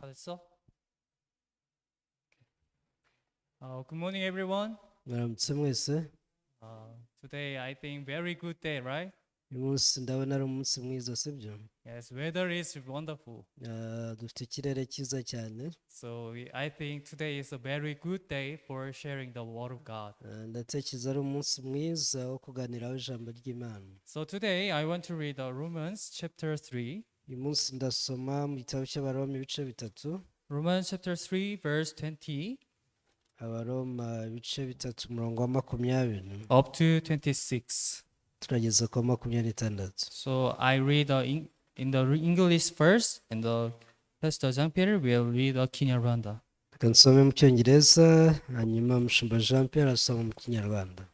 다 됐어? Good morning, everyone. Mwaramutse mwese. Today, I think very good day, right? Uyu munsi ndabona ari umunsi mwiza, sibyo? Yes, weather is wonderful. Ah, dufite ikirere cyiza cyane. So I think today is a very good day for sharing the word of God. Ah, ndatekereza ari umunsi mwiza wo kuganiraho ijambo ry'Imana. So today I want to read Romans chapter 3. Uyu munsi ndasoma mu gitabo cy'Abaroma ibice bitatu. Romans chapter 3 verse 20 Abaroma ibice bitatu umurongo wa 20 up to 26. turageza ku wa 26. So I read in the English first, and the Pastor Jean Pierre will read the Kinyarwanda. Reka nsome mu Cyongereza, hanyuma Mushumba Jean Pierre asoma mu Kinyarwanda.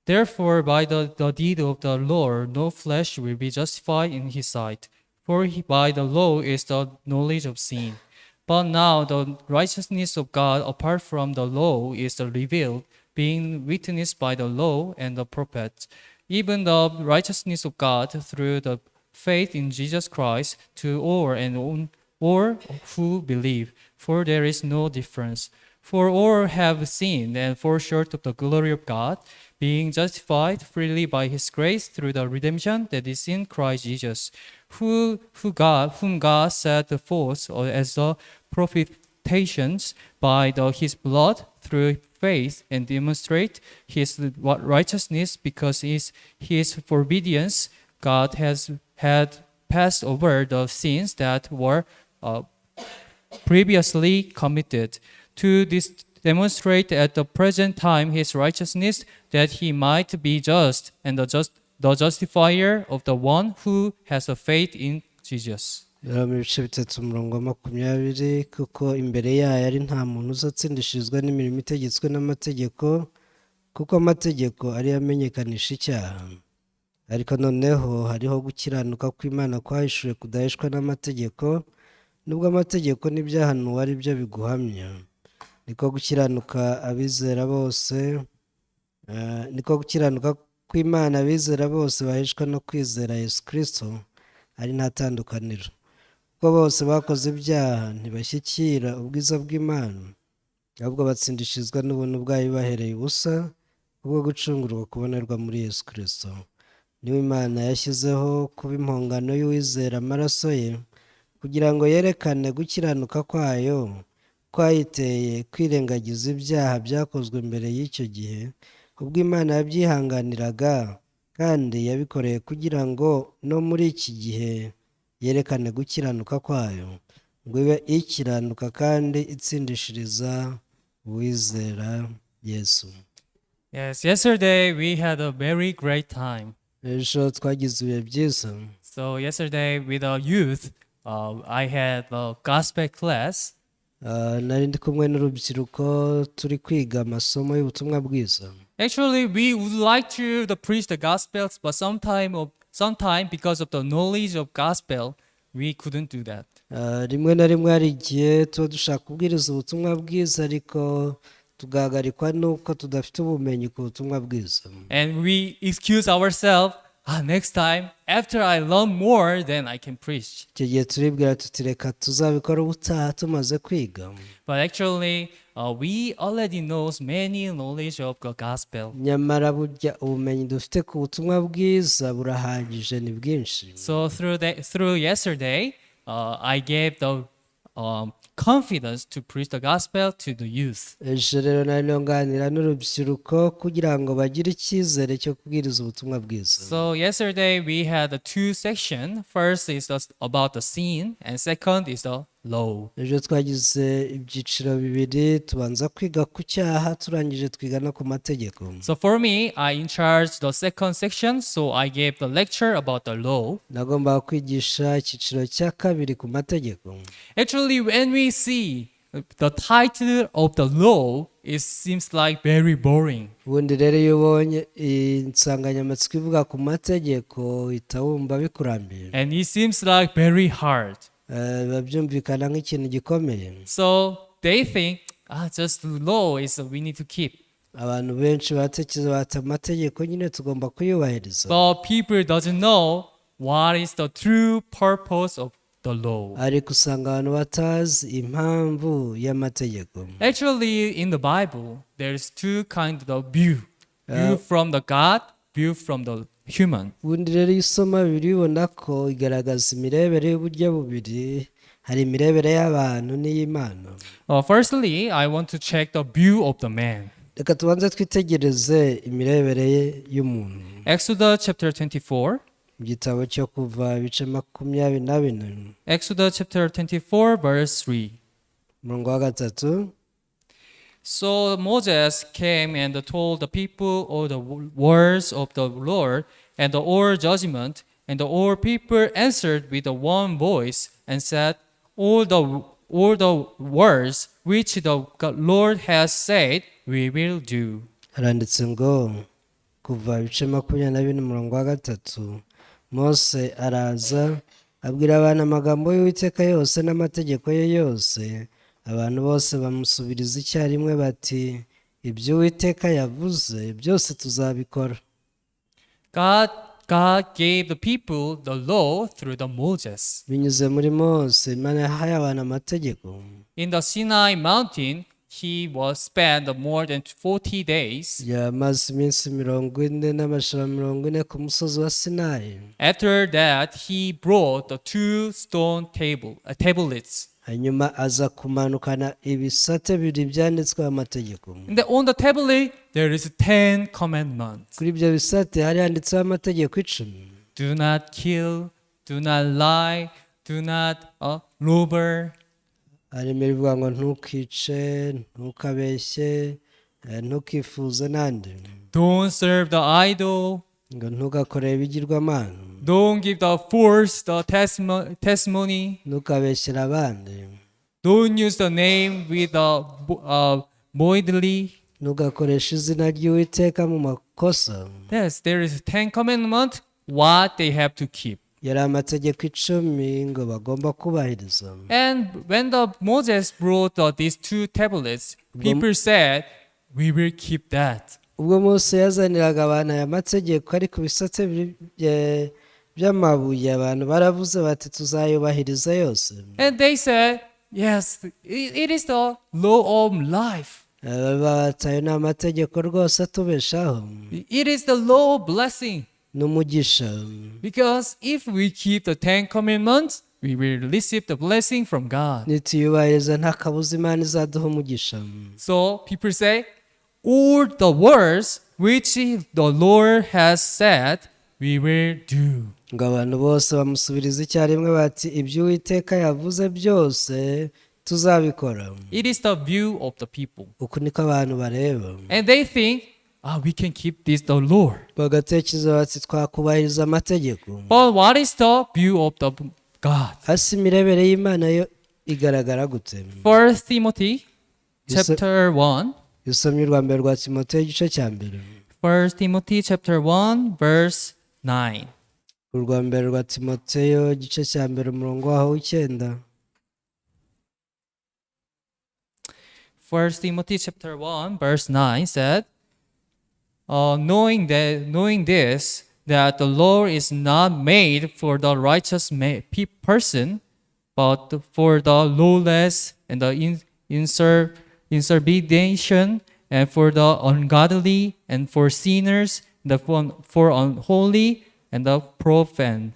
Therefore, by the deed of the law, no flesh will be justified in his sight. For by the law is the knowledge of sin. But now the righteousness of God apart from the law is revealed, being witnessed by the law and the prophets, even the righteousness of God through the faith in Jesus Christ to all and on all who believe, for there is no difference. For all have sinned and fall short of the glory of God, being justified freely by his grace through the redemption that is in Christ Jesus, whom God set forth as the propitiations by his blood through faith, and demonstrate his righteousness, because his forbearance God has had passed over the sins that were previously committed, to this demonstrate at the present time his righteousness, that he might be just and the justifier of the one who has a faith in Jesus. Abaroma ibice bitatu umurongo wa 20. Kuko imbere yayo ari nta muntu uzatsindishirizwa n'imirimo itegetswe n'amategeko, kuko amategeko ariyo amenyekanisha icyaha. Ariko noneho hariho gukiranuka kw'Imana kwahishuwe kudaheshwa n'amategeko, nubwo amategeko n'ibyahanuwe ari byo biguhamya. Niko gukiranuka abizera bose eh, niko gukiranuka kw'Imana abizera bose baheshwa no kwizera Yesu Kirisito, ari nta tandukaniro, kuko bose bakoze ibyaha ntibashyikira ubwiza bw'Imana, ahubwo batsindishirizwa n'ubuntu bwayo bahereye ubusa kubwo gucungurwa kubonerwa muri Yesu Kirisito. Niwe Imana yashyizeho kuba impongano y'uwizera amaraso ye, kugira ngo yerekane gukiranuka kwayo kwayiteye kwirengagiza ibyaha byakozwe mbere y'icyo gihe, ubwo Imana yabyihanganiraga, kandi yabikoreye kugira ngo no muri iki gihe yerekane gukiranuka kwayo, ngo ibe ikiranuka kandi itsindishiriza uwizera Yesu. Yes, yesterday we had a very great time. Ejo twagize ibihe byiza. So yesterday with our youth, I had a gospel class. Ah, nari ndi kumwe n'urubyiruko turi kwiga amasomo y'ubutumwa bwiza. Actually, we would like to preach the gospels, but sometime because of the knowledge of gospel, we couldn't do that. Ah, rimwe na rimwe hari igihe tuba dushaka kubwiriza ubutumwa bwiza, ariko tugahagarikwa n'uko tudafite ubumenyi ku butumwa bwiza. And we excuse ourselves, "Ah, next time, after I learn more, then I can preach." Icyo gihe turibwira tuti reka tuzabikora ubutaha tumaze kwiga. But actually, we already knows many knowledge of the gospel. Nyamara burya ubumenyi dufite ku butumwa bwiza burahagije, ni bwinshi. So through yesterday, I gave the confidence to preach the gospel to the youth. Ejo rero nari nganira n'urubyiruko kugira ngo bagire icyizere cyo kubwiriza ubutumwa bwiza. So yesterday we had the two sections. First is just about the sin, and second is the law. Ejo twagize ibyiciro bibiri: tubanza kwiga ku cyaha, turangije twiga no ku mategeko. So for me, I in charge the second section, so I gave the lecture about the law. Nagombaga kwigisha icyiciro cya kabiri ku mategeko. Actually, when we see the title of the law, it seems like very boring. Ubundi rero iyo ubonye insanganyamatsiko ivuga ku mategeko uhita wumva bikurambiye. And it seems like very hard. Eh, biba byumvikana nk'ikintu gikomeye. So they think, "Ah, just the law is we need to keep." Abantu benshi baratekereza bati amategeko nyine tugomba kuyubahiriza. But people doesn't know what is the true purpose of the law. Ariko usanga abantu batazi impamvu y'amategeko. Actually, in the Bible, there's two kinds of view: view from the God, view from the human. Ubundi rero iyo usoma Bibiliya ubona ko igaragaza imirebere y'uburyo bubiri, hari imirebere y'abantu n'iy'Imana. Firstly, I want to check the view of the man. Reka tubanze twitegereze imirebere ye y'umuntu. Exodus chapter 24. Mu gitabo cyo Kuva ibice 24. Exodus chapter 24, verse 3. Umurongo wa 3. So Moses came and told the people all the words of the Lord and the all judgment, and the all people answered with one voice and said, All the words which the Lord has said, we will do." Haranditse ngo, Kuva ibice 24 umurongo wa 3, Mose araza abwira abantu amagambo y'Uwiteka yose n'amategeko ye yose, abantu bose bamusubiriza icyarimwe bati: "Ibyo Uwiteka yavuze byose tuzabikora." God gave the people the law through the Moses. Binyuze muri Mose, Imana yahaye abantu amategeko. In the Sinai mountain, he was spent more than 40 days. Yamaze iminsi 40 n'amajoro 40 ku musozi wa Sinayi. After that, he brought the two stone tablets. Hanyuma aza kumanukana ibisate bibiri byanditsweho amategeko. And on the tablet, there is 10 commandments. Kuri ibyo bisate hari handitseho amategeko 10. Do not kill, do not lie, do not robber, Harimo ibivuga ngo ntukice, ntukabeshye, ntukifuze n'andi. Don't serve the idol, Ngo ntugakore ibigirwamana. Don't give the false the testimony, Ntukabeshyere abandi. Don't use the name with the voidly. Ntugakoreshe izina ry'Uwiteka mu makosa. Yes, there is 10 commandment what they have to keep. Yari amategeko 10 ngo bagomba kubahiriza. And when the Moses brought these two tablets, people said, "We will keep that." Ubwo Mose yazaniraga abantu aya mategeko ari ku bisate by'amabuye, abantu baravuze bati: "Tuzayubahiriza yose." And they said, "Yes, it is the law of life. Bati: "Ayo ni amategeko rwose atubeshaho." It is the law of blessing." N'umugisha. Because if we keep the Ten Commandments, we will receive the blessing from God. Nituyubahiriza nta kabuza Imana izaduha umugisha. So people say, "All the words which the Lord has said, we will do." Ngo abantu bose bamusubiriza icyarimwe bati: "Ibyo Uwiteka yavuze byose tuzabikora." It is the view of the people. Uku niko abantu bareba. And they think, "Ah, we can keep this the Lord." Bagatekereza bati: "Twakubahiriza amategeko." But what is the view of the God? Hasi imirebere y'Imana yo igaragara gute? First Timothy chapter 1. Iyo usomye urwa mbere rwa Timoteyo igice cya 1. First Timothy chapter 1 verse 9. Urwa mbere rwa Timoteyo igice cya 1 umurongo waho w'9. First Timothy chapter 1 verse 9 said, knowing this, that the law is not made for the righteous person, but for the lawless and the insubordination, and for the ungodly, and for sinners, for unholy, and the profane,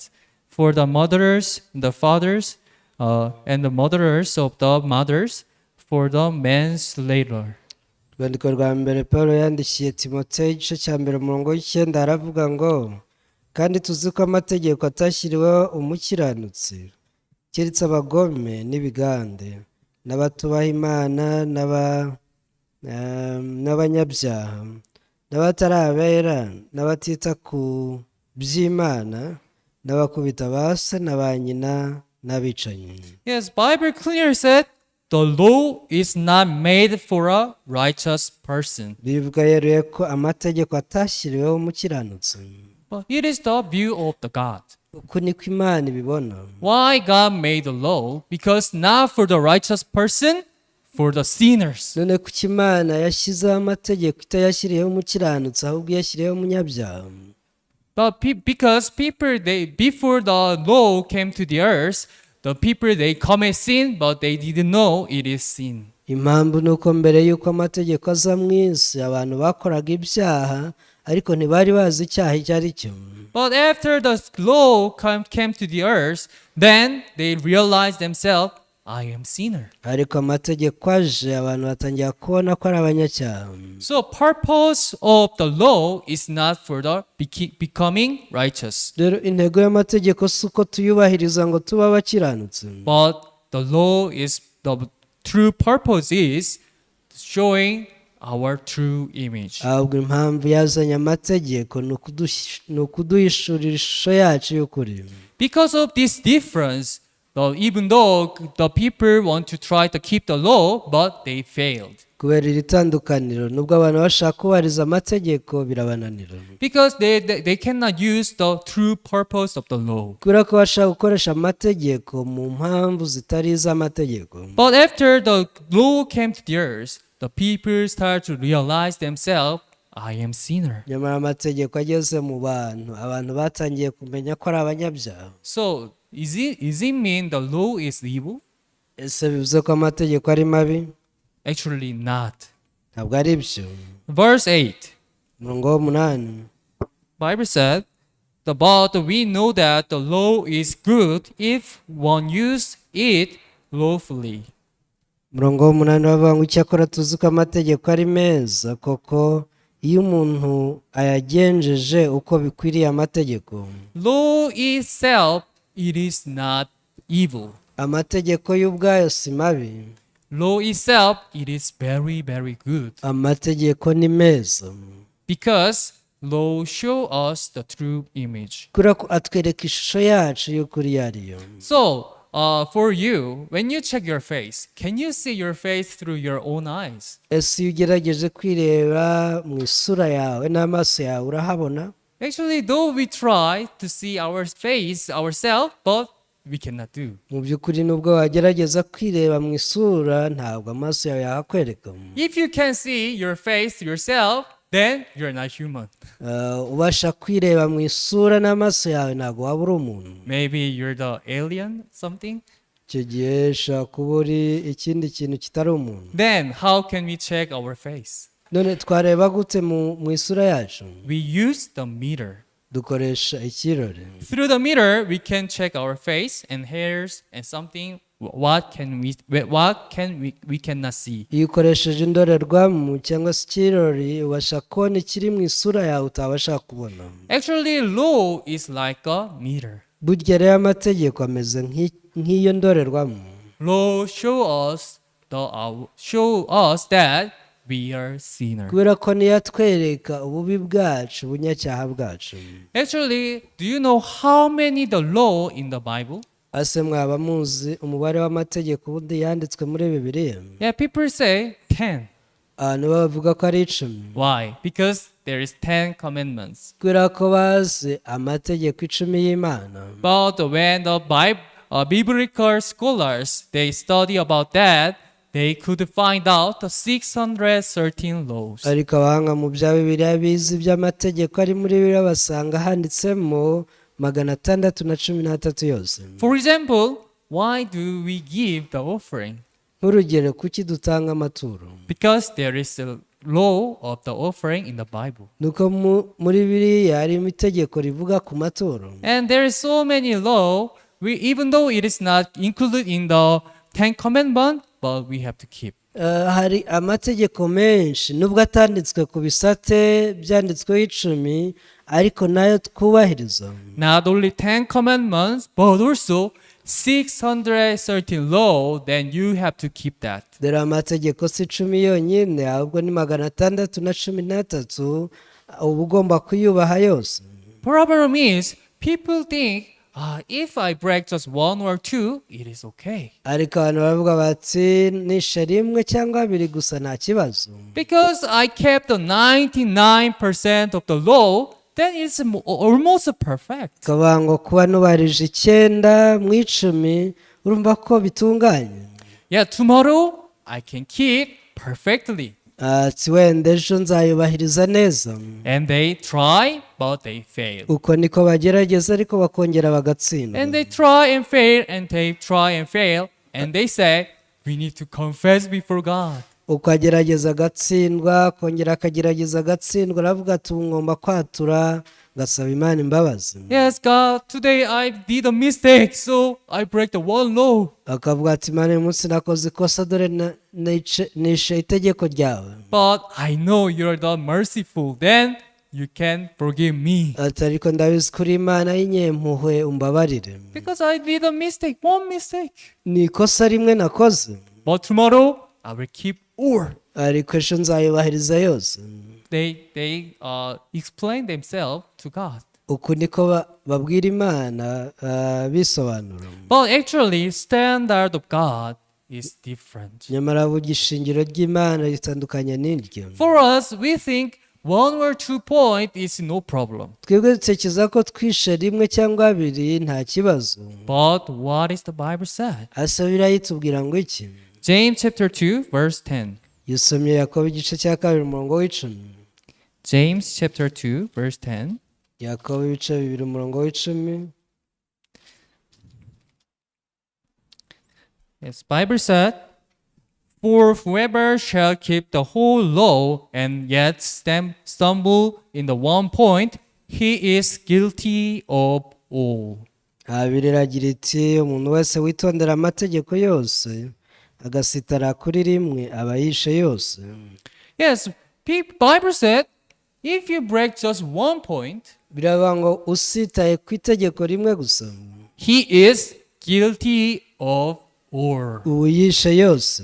for the murderers, and the fathers, and the murderers of the mothers, for the manslayer." Urwandiko rwa mbere Paul yandikiye Timoteyo igice cya 1 umurongo w'9 aravuga ngo: "Kandi tuzi ko amategeko atashyiriweho umukiranutsi, keretse abagome n'ibigande n'abatubaha Imana n'abanyabyaha n'abatari abera n'abatita ku by'Imana n'abakubita ba se na ba nyina n'abicanyi." Yes, Bible clearly said the law is not made for a righteous person. Bivuga yeruye ko amategeko atashyiriweho umukiranutsi. But it is the view of the God. Uku niko Imana ibibona. Why God made the law? Because not for the righteous person, for the sinners. None kuki Imana yashyizeho amategeko itayashyiriyeho umukiranutsi ahubwo iyashyiriyeho umunyabyaha? But because people, they before the law came to the earth, the people, they commit sin, but they didn't know it is sin. Impamvu ni uko mbere y'uko amategeko aza mu isi, abantu bakoraga ibyaha ariko ntibari bazi icyaha icyo ari cyo. But after the law came to the earth, then they realized themselves, "I am sinner." Ariko amategeko aje, abantu batangira kubona ko ari abanyacyaha. So purpose of the law is not for the becoming righteous, Rero intego y'amategeko si uko tuyubahiriza ngo tube abakiranutsi, but the law is the true purpose is showing our true image. Ahubwo impamvu yazanye amategeko ni ukuduhishurira ishusho yacu y'ukuri. Because of this difference, though, even though the people want to try to keep the law, but they failed. Kubera iri tandukaniro, nubwo abantu bashaka kubahiriza amategeko, birabananira. Because they cannot use the true purpose of the law. Kubera ko bashaka gukoresha amategeko mu mpamvu zitari iz'amategeko. But after the law came to the earth, the people start to realize themselves, "I am sinner." Nyamara amategeko ageze mu bantu, abantu batangiye kumenya ko ari abanyabyaha. So is it mean the law is evil? Ese bivuze ko amategeko ari mabi? Actually not. Ntabwo ari byo. Verse 8. Umurongo w'umunani. Bible said, "But we know that the law is good if one use it lawfully." Umurongo w'umunani bavuga ngo icyakora tuzi ko amategeko ari meza koko iyo umuntu ayagenjeje uko bikwiriye amategeko. Law itself, it is not evil. Amategeko y'ubwayo si mabi. Law itself, it is very, very good. Amategeko ni meza. Because law show us the true image. Kubera ko atwereka ishusho yacu y'ukuri iyo ariyo. So, for you, when you check your face, can you see your face through your own eyes? Ese iyo ugerageje kwireba mu isura yawe n'amaso yawe, urahabona? Actually, though we try to see our face ourselves, but we cannot do. Mu by'ukuri, nubwo wagerageza kwireba mu isura, ntabwo amaso yawe yahakwereka. If you can see your face yourself, then you're not human. Ubasha kwireba mu isura n'amaso yawe, ntabwo waba uri umuntu. Maybe you're the alien, something. Icyo gihe ushobora kuba uri ikindi kintu kitari umuntu. Then how can we check our face? None twareba gute mu isura yacu? We use the mirror. Dukoresha ikirori. Through the mirror, we can check our face and hairs and something. What can we cannot see. Iyo ukoresheje indorerwamo cyangwa se ikirori, ubasha kubona ikiri mu isura yawe utabasha kubona. Actually, law is like a mirror. Burya rero amategeko ameze nk'iyo ndorerwamo. Law show us that we are sinner. Kubera ko niyo atwereka ububi bwacu, ubunyacyaha bwacu. Actually, do you know how many the law in the Bible? Ese mwaba muzi umubare w'amategeko ubundi yanditswe muri Bibiliya? Yeah, people say 10. Abantu bavuga ko ari 10. Why? Because there is 10 commandments. Kubera ko bazi amategeko 10 y'Imana. But when the Bible, biblical scholars, they study about that, they could find out the 613 laws. Ariko abahanga mu bya Bibiliya bize iby'amategeko ari muri Bibiliya basanga handitsemo 613 yose. For example, why do we give the offering? Nk'urugero, kuki dutanga amaturo? Because there is a law of the offering in the Bible. Nuko muri Bibiliya harimo itegeko rivuga ku maturo. And there is so many law, even though it is not included in the Ten Commandments, but we have to keep. Hari amategeko menshi nubwo atanditswe ku bisate byanditsweho 10, ariko nayo twubahiriza. Not only Ten Commandments, but also 613 law, then you have to keep that. Dore amategeko si 10 yonyine, ahubwo ni 613, uba ugomba kuyubaha yose. Problem is, people think, "Ah, if I break just one or two, it is okay." Ariko abantu baravuga bati nishe rimwe cyangwa abiri gusa nta kibazo. Because I kept the 99% of the law, then it's almost perfect. Ukavuga ngo kuba nubarije 9 mu 10, urumva ko bitunganye. Yeah, tomorrow I can keep perfectly. Ati wenda ejo nzayubahiriza neza. And they try, but they fail. Uko niko bagerageza ariko bakongera bagatsindwa. And they try and fail, and they try and fail, and they say, "We need to confess before God." Uko agerageza agatsindwa akongera akagerageza agatsindwa aravuga ati ubu ngomba kwatura ngasaba Imana imbabazi. "Yes, God, today I did a mistake, so I break the one law." Akavuga ati Imana uyu munsi nakoze ikosa dore nishe itegeko ryawe. "But I know you're the merciful. Then you can forgive me." Ati ariko ndabizi ko uri Imana y'inyempuhwe umbabarire. "Because I did a mistake, one mistake." Ni ikosa rimwe nakoze. "But tomorrow I will keep all." Ariko ejo nzayubahiriza yose. They explain themselves to God. Uku niko babwira Imana bisobanura. But actually, standard of God is different. Nyamara burya ishingiro ry'Imana ritandukanye n'iryo. For us, we think 1 or 2 point is no problem. Twebwe dutekereza ko twishe rimwe cyangwa abiri nta kibazo. But what is the Bible said? Ese Bibiliya itubwira ngo iki? James chapter 2, verse 10. Iyo usomye Yakobo igice cya kabiri umurongo w'icumi. James chapter 2, verse 10. Yakobo ibice bibiri umurongo w'icumi. Yes, Bible said, "For whoever shall keep the whole law and yet stumble in the one point, he is guilty of all." Bibiliya iragira iti umuntu wese witondera amategeko yose agasitara kuri rimwe aba yishe yose. Yes, Bible said, if you break just one point, Biravuga ngo usitaye ku itegeko rimwe gusa he is guilty of all. Ubu yishe yose.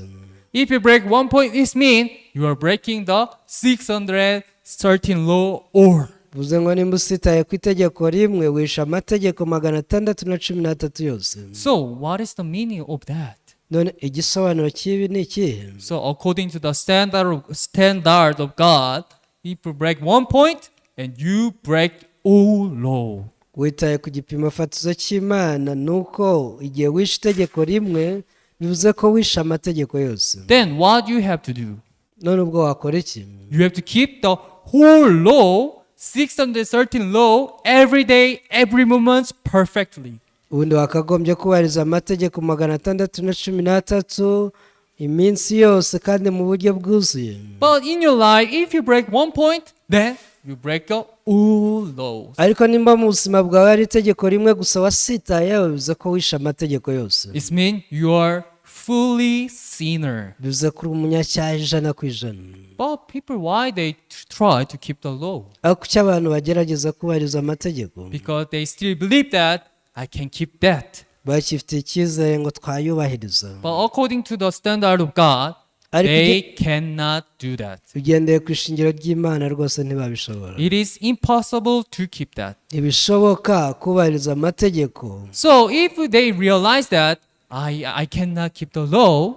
If you break one point, it means you are breaking the 613 law or. Bivuze ngo nimba usitaye ku itegeko rimwe wishe amategeko magana atandatu na cumi n'atatu yose. So, what is the meaning of that? None igisobanuro cy'ibi ni ikihe? So, according to the standard of God, if you break one point and you break all law. Witaye ku gipimo fatizo cy'Imana ni uko igihe wishe itegeko rimwe bivuze ko wishe amategeko yose. Then what you have to do? None ubwo wakora iki? You have to keep the whole law, 613 law, every day, every moment perfectly. Ubundi wakagombye kubahiriza amategeko magana atandatu na cumi n'atatu iminsi yose kandi mu buryo bwuzuye. But in your life, if you break one point, then you break the all laws. Ariko nimba mu buzima bwawe hari itegeko rimwe gusa wasitayeho bivuze ko wishe amategeko yose. It means you are fully sinner. Bivuze ko uri umunyacyaha ijana ku ijana. But people, why they try to keep the law? Ariko kuki abantu bagerageza kubahiriza amategeko? Because they still believe that I can keep that. Bakifitiye icyizere ngo twayubahiriza. But according to the standard of God, Ariko they cannot do that. Ugendeye ku ishingiro ry'Imana rwose ntibabishobora. It is impossible to keep that. Ntibishoboka kubahiriza amategeko. So if they realize that I cannot keep the law,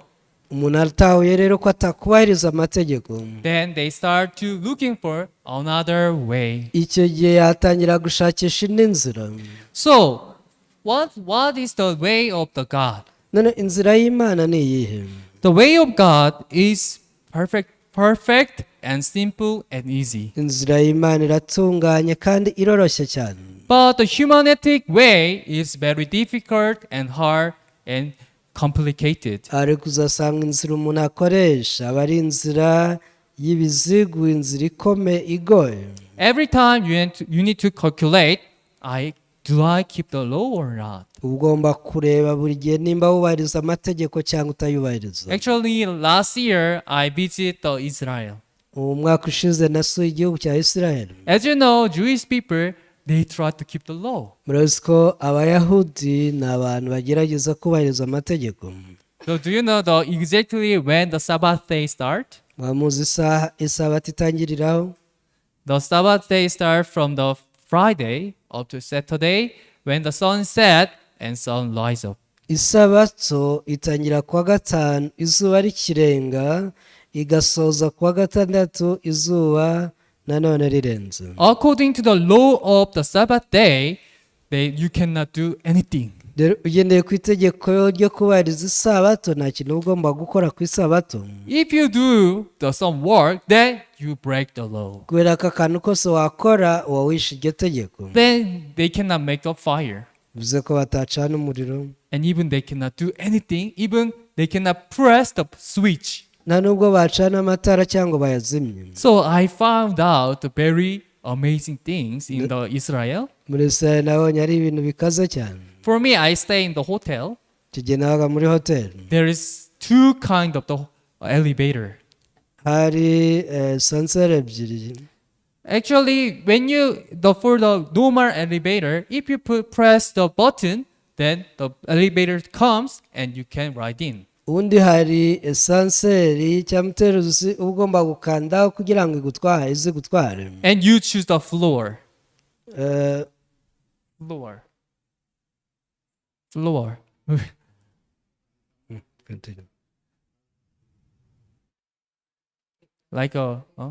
Umuntu atahuye rero ko atakubahiriza amategeko then they start to looking for another way. Icyo gihe yatangira gushakisha indi nzira. So what is the way of the God? None inzira y'Imana ni iyihe? The way of God is perfect, perfect and simple and easy. Inzira y'Imana iratunganye kandi iroroshye cyane. But the humanistic way is very difficult and hard and complicated. Ariko uzasanga inzira umuntu akoresha aba ari inzira y'ibizigu inzira ikomeye igoye. Every time you need to calculate, I do I keep the law or not? Ugomba kureba buri gihe nimba wubahiriza amategeko cyangwa utayubahiriza. Actually, last year I visited the Israel. Ubu mwaka ushize nasuye igihugu cya Israel. As you know, Jewish people, they try to keep the law. Murabizi ko Abayahudi ni abantu bagerageza kubahiriza amategeko. So do you know the exactly when the Sabbath day start? Mwaba muzi isaha isabato itangiriraho? The Sabbath day start from the Friday up to Saturday when the sun set and sun rise up. Isabato itangira kuwa gatanu izuba rikirenga igasoza kuwa gatandatu izuba nanone rirenze. According to the law of the Sabbath day, you cannot do anything. Rero ugendeye ku itegeko ryo kubahiriza isabato, nta kintu uba ugomba gukora ku isabato. If you do some work, then you break the law. Kubera ko akantu kose wakora uba wishe iryo tegeko. Then they cannot make a fire. Bivuze ko batacana umuriro. And even they cannot do anything. Even they cannot press the switch. Nta nubwo bacana amatara cyangwa bayazimye. So I found out the very amazing things in the Israel. Muri Israel nabonye ari ibintu bikaze cyane. For me, I stay in the hotel. Icyo gihe nabaga muri hoteli. There is two kind of the elevator. Hari ascenseur ebyiri. Actually, when you the for the normal elevator, if you press the button, then the elevator comes and you can ride in. Ubundi hari ascenseur cyangwa muteruzi uba ugomba gukandaho kugira ngo igutware, ize gutware. And you choose the floor. Floor. Floor. Continue. Like a huh?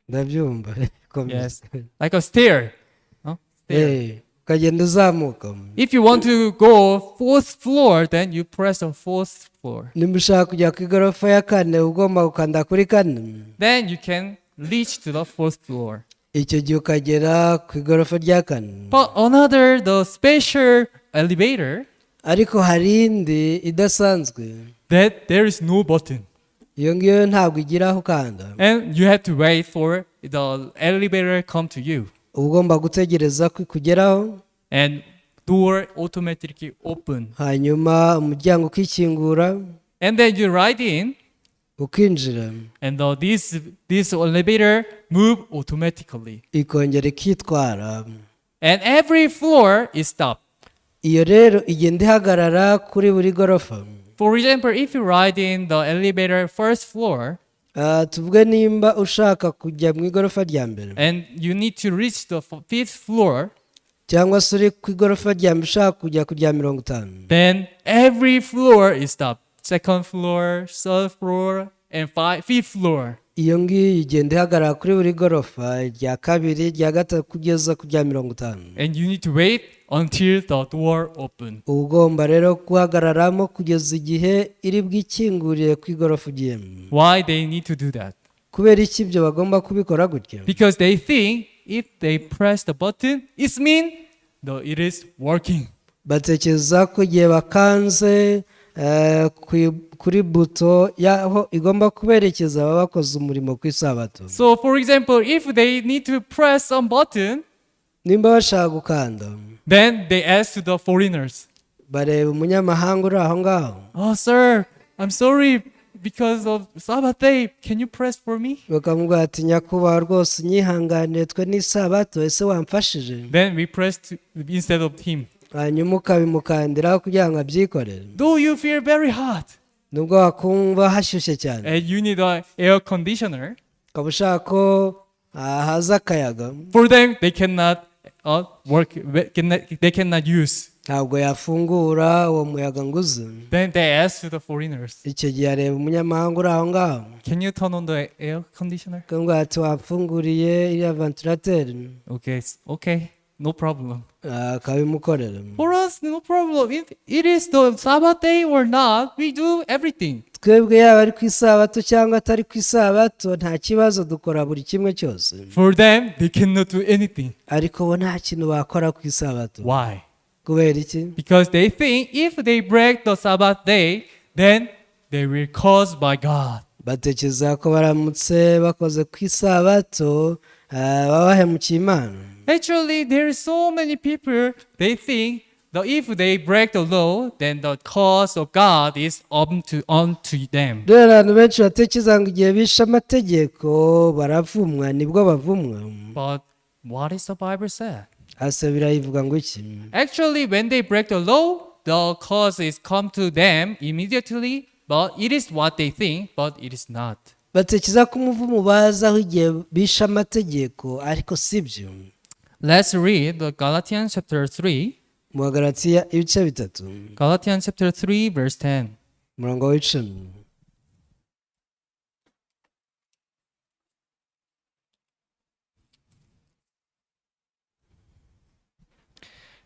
Ndabyumva. Komeza. Yes, like a stair. Huh? Stair. Ukagenda uzamuka. If you want to go fourth floor, then you press the fourth floor. Nimba ushaka kujya ku igorofa ya kane, ugomba gukanda kuri kane. Then you can reach to the fourth floor. Icyo gihe ukagera ku igorofa rya kane. But another, the special elevator, Ariko hari indi idasanzwe. That there is no button. Iyo ngiyo ntabwo igira aho ukanda. And you have to wait for the elevator come to you. Uba ugomba gutegereza ko ikugeraho. And door automatically open. Hanyuma umuryango ukikingura. And then you ride in Ukinjira. And this elevator move automatically. Ikongera ikitwara. And every floor is stopped. Iyo rero igenda ihagarara kuri buri gorofa. For example, if you ride in the elevator first floor Ah, tuvuge nimba ushaka kujya mu igorofa rya mbere and you need to reach the fifth floor, cyangwa se uri ku igorofa rya mbere ushaka kujya ku rya 50, then every floor is stopped. Second floor, third floor, and fifth floor. Iyo ngiyo igenda ihagarara kuri buri gorofa, irya kabiri, irya gatatu, kugeza ku rya 50. And you need to wait until the door open. Uba ugomba rero guhagararamo kugeza igihe iri bwikingurire ku igorofa ugiyemo. Why they need to do that? Kubera iki ibyo bagomba kubikora gutyo? Because they think if they press the button, it means it is working. Batekereza ko igihe bakanze kuri buto y'aho igomba kuberekeza baba bakoze umurimo ku isabato. So, for example, if they need to press some button, Nimba bashaka gukanda, then they ask to the foreigners, bareba umunyamahanga uri aho ngaho. "Oh, sir, I'm sorry because of Sabbath day. Can you press for me?" Bakamubwira ati: "Nyakubahwa, rwose unyihanganire, twe n'isabato, ese wamfashije?" Then we press instead of him. Hanyuma ukabimukandiraho kugira ngo abyikorere. Though you feel very hot Nubwo wakumva hashyushye cyane and you need an air conditioner, ukaba ushaka ko haza akayaga, for them they cannot work. They cannot use. Ntabwo yafungura uwo muyaga ngo uze. Then they ask to the foreigners, Icyo gihe areba umunyamahanga uri aho ngaho, "Can you turn on the air conditioner?" akamubwira ati: "Wamfunguriye iriya ventilateur?" Okay, okay, no problem. Akabimukorera. For us, no problem. If it is the Sabbath day or not, we do everything. Twebwe yaba ari ku isabato cyangwa atari ku isabato nta kibazo, dukora buri kimwe cyose. For them, they cannot do anything. Ariko bo nta kintu bakora ku isabato. Why? Kubera iki? Because they think if they break the Sabbath day, then they will caused by God. Batekereza ko baramutse bakoze ku isabato baba bahemukiye Imana. Actually, there is so many people, they think that if they break the law, then the curse of God is on to them. Rero abantu benshi batekereza ngo igihe bishe amategeko baravumwa, nibwo bavumwa. But what is the Bible say? Ase birayivuga ngo iki? Actually, when they break the law, the curse is come to them immediately, but it is what they think, but it is not. Batekereza ko umuvumo bazaho igihe bishe amategeko, ariko si byo. Let's read the Galatians chapter 3. Mu Bagalatiya ibice 3. Galatians chapter 3, verse 10. Umurongo w'10.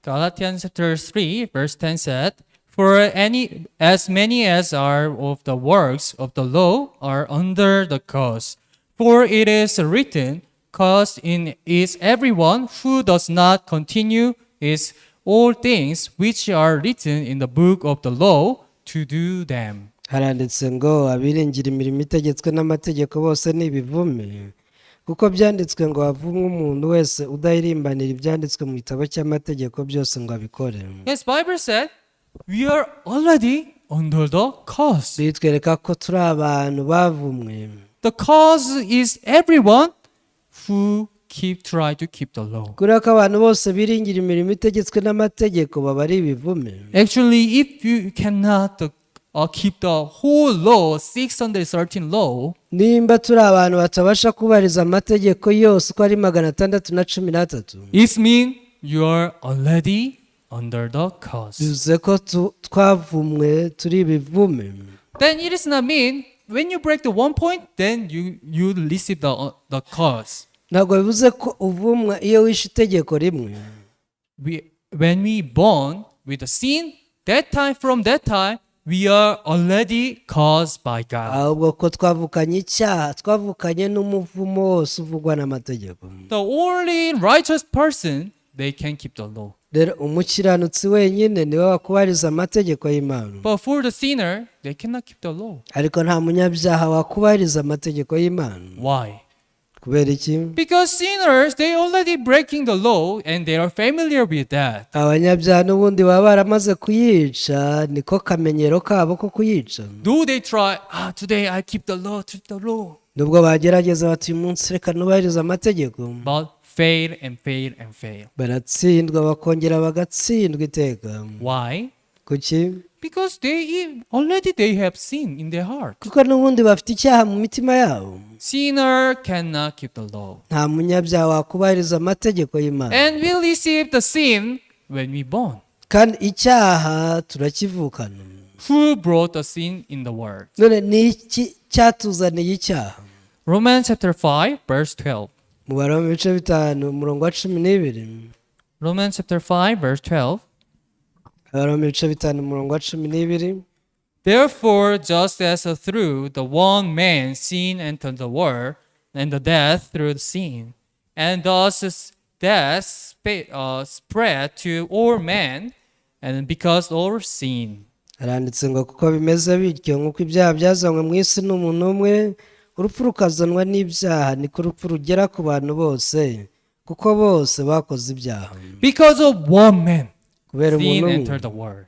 Galatians chapter 3 verse 10 said, "For any as many as are of the works of the law are under the curse. For it is written, Cursed in is everyone who does not continue is all things which are written in the book of the law to do them." Haranditse ngo abiringira imirimo itegetswe n'amategeko bose ni ibivume, kuko byanditswe ngo havumwe umuntu wese udahirimbanira ibyanditswe mu gitabo cy'amategeko byose ngo abikore. Yes, Bible said we are already under the curse. Bitwereka ko turi abantu bavumwe. The curse is everyone who keep try to keep the law. Kubera ko abantu bose biringira imirimo itegetswe n'amategeko baba ari ibivume. Actually, if you cannot keep the whole law, 613 law, Nimba turi abantu batabasha kubahiriza amategeko yose uko ari 613, it means you are already under the curse. Bivuze ko twavumwe, turi ibivume. Then it is not mean when you break the one point, then you receive the curse. Ntabwo bivuze ko uvumwa iyo wishe itegeko rimwe. When we born with the sin, that time from that time we are already cursed by God. Ahubwo ko twavukanye icyaha, twavukanye n'umuvumo wose uvugwa n'amategeko. The only righteous person, they can keep the law. Rero umukiranutsi wenyine niwe wakubahiriza amategeko y'Imana. But for the sinner, they cannot keep the law. Ariko nta munyabyaha wakubahiriza amategeko y'Imana. Why? Kubera iki? Because sinners, they already breaking the law and they are familiar with that. Abanyabyaha n'ubundi baba baramaze kuyica, niko kamenyero kabo ko kuyica. Do they try, "Ah, today I keep the law, keep the law," Nubwo bagerageza bati uyu munsi reka nubahirize amategeko, but fail and fail and fail. Baratsindwa bakongera bagatsindwa iteka. Why? Kuki? Because they already they have sin in their heart. Kuko n'ubundi bafite icyaha mu mitima yabo. Sinner cannot keep the law. Nta munyabyaha wakubahiriza amategeko y'Imana. And we receive the sin when we born. Kandi icyaha turakivukana. Who brought the sin in the world? None ni iki cyatuzaniye icyaha? Romans chapter 5 verse 12. Mu Baroma ibice 5 umurongo wa 12. Romans chapter 5 verse 12. Abaroma ibice 5 umurongo wa 12. Therefore, just as through the one man sin entered the world, and the death through sin, and thus death spread to all men, and because all sin. Haranditse ngo kuko bimeze bityo nk'uko ibyaha byazanywe mu isi n'umuntu umwe, urupfu rukazanwa n'ibyaha, niko urupfu rugera ku bantu bose kuko bose bakoze ibyaha. Because of one man, Kubera sin umuntu umwe entered the world.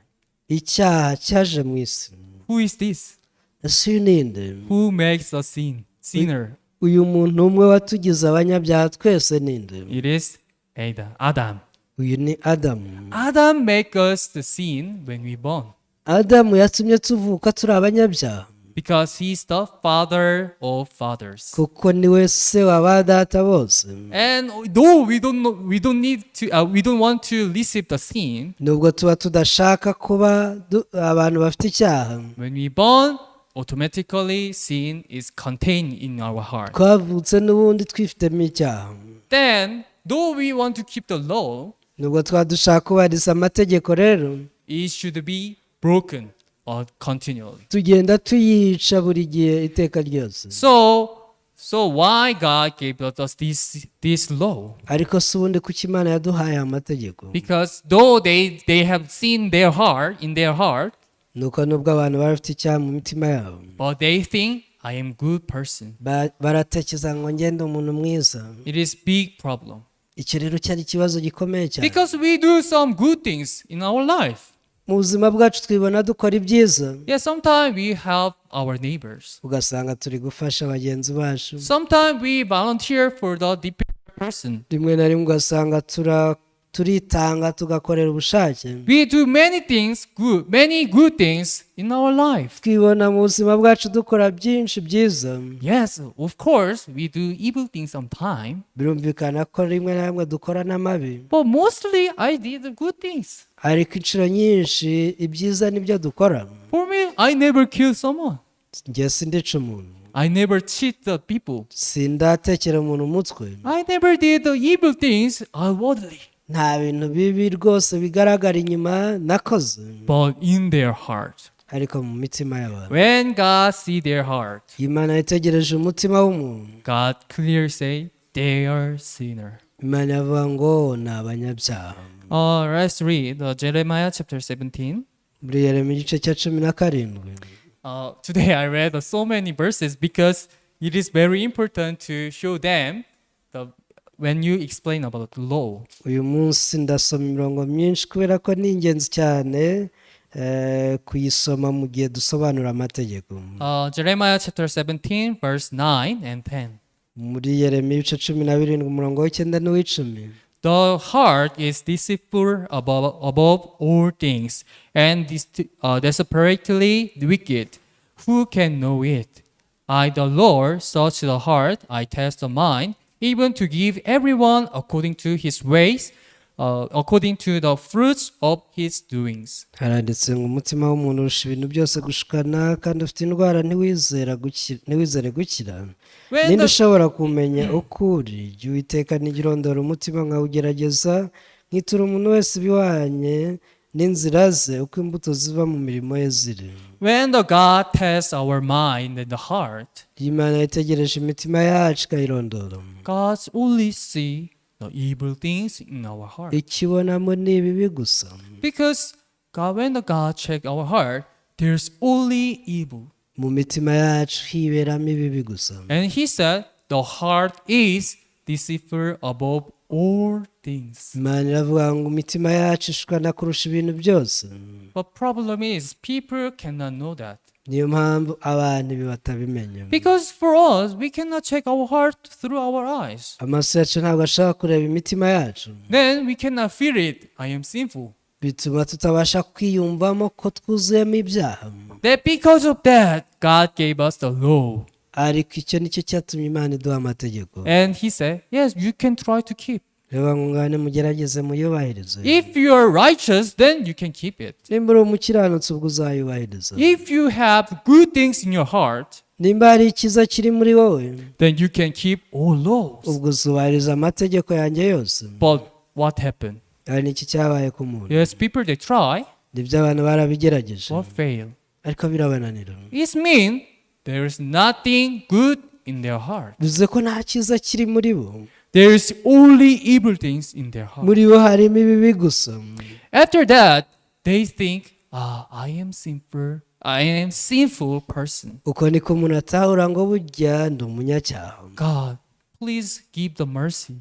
Icyaha cyaje mu isi. Who is this? Ese uyu ni nde? Who makes a sin? Sinner. Uyu muntu umwe watugize abanyabyaha twese ni nde? It is Adam. Adam. Uyu ni Adamu. Adam make us the sin when we born. Adamu yatumye tuvuka turi abanyabyaha. Because he's the father of fathers. Kuko niwe se wa ba data bose. And though we don't know, we don't need to, we don't want to receive the sin, Nubwo tuba tudashaka kuba abantu bafite icyaha, when we born, automatically sin is contained in our heart. Twavutse n'ubundi twifitemo icyaha. Then, though we want to keep the law, Nubwo twaba dushaka kubahiriza amategeko rero, it should be broken continually. Tugenda tuyica buri gihe iteka ryose. So why God gave us this law? Ariko si ubundi kuki Imana yaduhaye aya mategeko? Because though they have sin their heart in their heart, Nuko nubwo abantu baba bafite icyaha mu mitima yabo, but they think, "I am good person." Baratekereza ngo ngende umuntu mwiza. It is big problem. Icyo rero cyari ikibazo gikomeye cyane. Because we do some good things in our life. Mu buzima bwacu twibona dukora ibyiza. Yeah, sometimes we help our neighbors. Ugasanga turi gufasha bagenzi bacu. Sometimes we volunteer for the dependent person. Rimwe na rimwe ugasanga turitanga tugakorera ubushake. We do many things good, many good things in our life. Twibona mu buzima bwacu dukora byinshi byiza. Yes, of course, we do evil things sometimes. Birumvikana ko rimwe na rimwe dukora n'amabi. But mostly I did the good things. Ariko inshuro nyinshi ibyiza nibyo dukora. For me, I never kill someone. Njye sindica umuntu. I never cheat the people. Sindatekera umuntu umutwe. I never did the evil things outwardly. Nta bintu bibi rwose bigaragara inyuma nakoze. But in their heart, Ariko mu mitima y'abantu, when God see their heart, Imana yitegereje umutima w'umuntu, God clearly say they are sinner. Imana yavuga ngo ni abanyabyaha. Let's read Jeremiah chapter 17. Muri Yeremiya igice cya 17. Today I read so many verses because it is very important to show them the when you explain about the law. Uyu munsi ndasoma imirongo myinshi kubera ko ni ingenzi cyane kuyisoma mu gihe dusobanura amategeko. Jeremiah chapter 17, verse 9 and 10. Muri Yeremiya ibice 17, umurongo w'icyenda n'uw'icumi. The heart is deceitful above all things and desperately wicked. Who can know it? I, the Lord, search the heart, I test the mind, even to give everyone according to his ways, according to the fruits of his doings. Haranditse ngo umutima w'umuntu urusha ibintu byose gushukana kandi ufite indwara ntiwizere gukira. When Ninde the, ushobora kumenya ukuri? Jya Uwiteka nirondora umutima nkawugerageza, nkitura umuntu wese ibihwanye n'inzira ze, uko imbuto ziva mu mirimo ye ziri. When the God tests our mind and the heart, Iyo Imana yitegereje imitima yacu ikayirondora, God only see the evil things in our heart. Ikibonamo ni ibibi gusa. Because God, when the God check our heart, there's only evil. Mu mitima yacu hiberamo ibibi gusa. And he said, the heart is deceitful above all things. Imana iravuga ngo imitima yacu ishukana kurusha ibintu byose. But problem is, people cannot know that. Niyo mpamvu abantu ibi batabimenya. Because for us, we cannot check our heart through our eyes. Amaso yacu ntabwo ashobora kureba imitima yacu. Then we cannot feel it. I am sinful. Bituma tutabasha kwiyumvamo ko twuzuyemo ibyaha. That because of that, God gave us the law. Ariko icyo nicyo cyatumye Imana iduha amategeko. And he said, yes, you can try to keep. Reba ngo ngane mugerageze muyubahirize. If you are righteous, then you can keep it. Nimba uri umukiranutsi ubwo uzayubahiriza. If you have good things in your heart, Nimba hari icyiza kiri muri wowe, then you can keep all laws. ubwo uzubahiriza amategeko yanjye yose. But what happened? Hari n'iki cyabaye ku muntu? Yes, people, they try, Nibyo, abantu barabigerageje, but fail. ariko birabananira. It means there is nothing good in their heart. Bivuze ko nta cyiza kiri muri bo. There is only evil things in their heart. Muri bo harimo ibibi gusa. After that, they think, "Ah, I am sinful. I am sinful person. Uko niko umuntu atahura ngo burya ndi umunyacyaha. God, please give the mercy.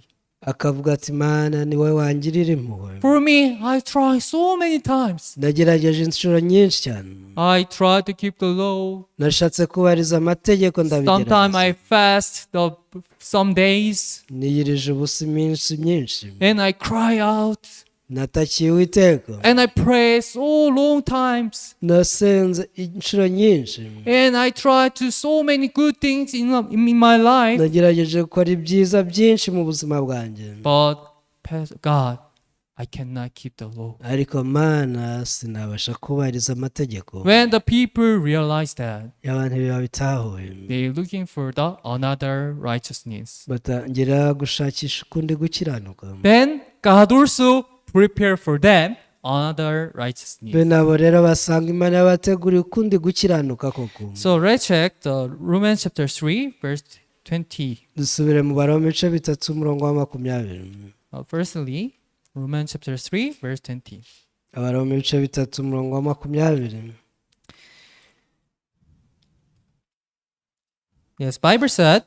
Akavuga ati Mana ni wowe wangirira impuhwe. For me, I try so many times. Nagerageje inshuro nyinshi cyane. I try to keep the law. Nashatse kubahiriza amategeko, Sometimes ndabigerageza. I fast the some days Niyirije ubusa iminsi myinshi. And I cry out Natakiye Uwiteka. And I pray so long times Nasenze inshuro nyinshi. And I try to so many good things in my life. Nagerageje gukora ibyiza byinshi mu buzima bwanjye. But God, I cannot keep the law." Ariko Mana sinabasha kubahiriza amategeko. When the people realize that, Iyo abantu ibi babitahuye, they're looking for the another righteousness. Batangira gushakisha ukundi gukiranuka. Then God also prepare for them another righteousness. Bene abo rero basanga Imana yabateguriye ukundi gukiranuka koko. So let's check the Romans chapter 3, verse 20. Dusubire mu Baroma ibice 3, umurongo wa 20. Firstly, Romans chapter 3, verse 20. Abaroma ibice 3, umurongo wa 20. Yes, Bible said,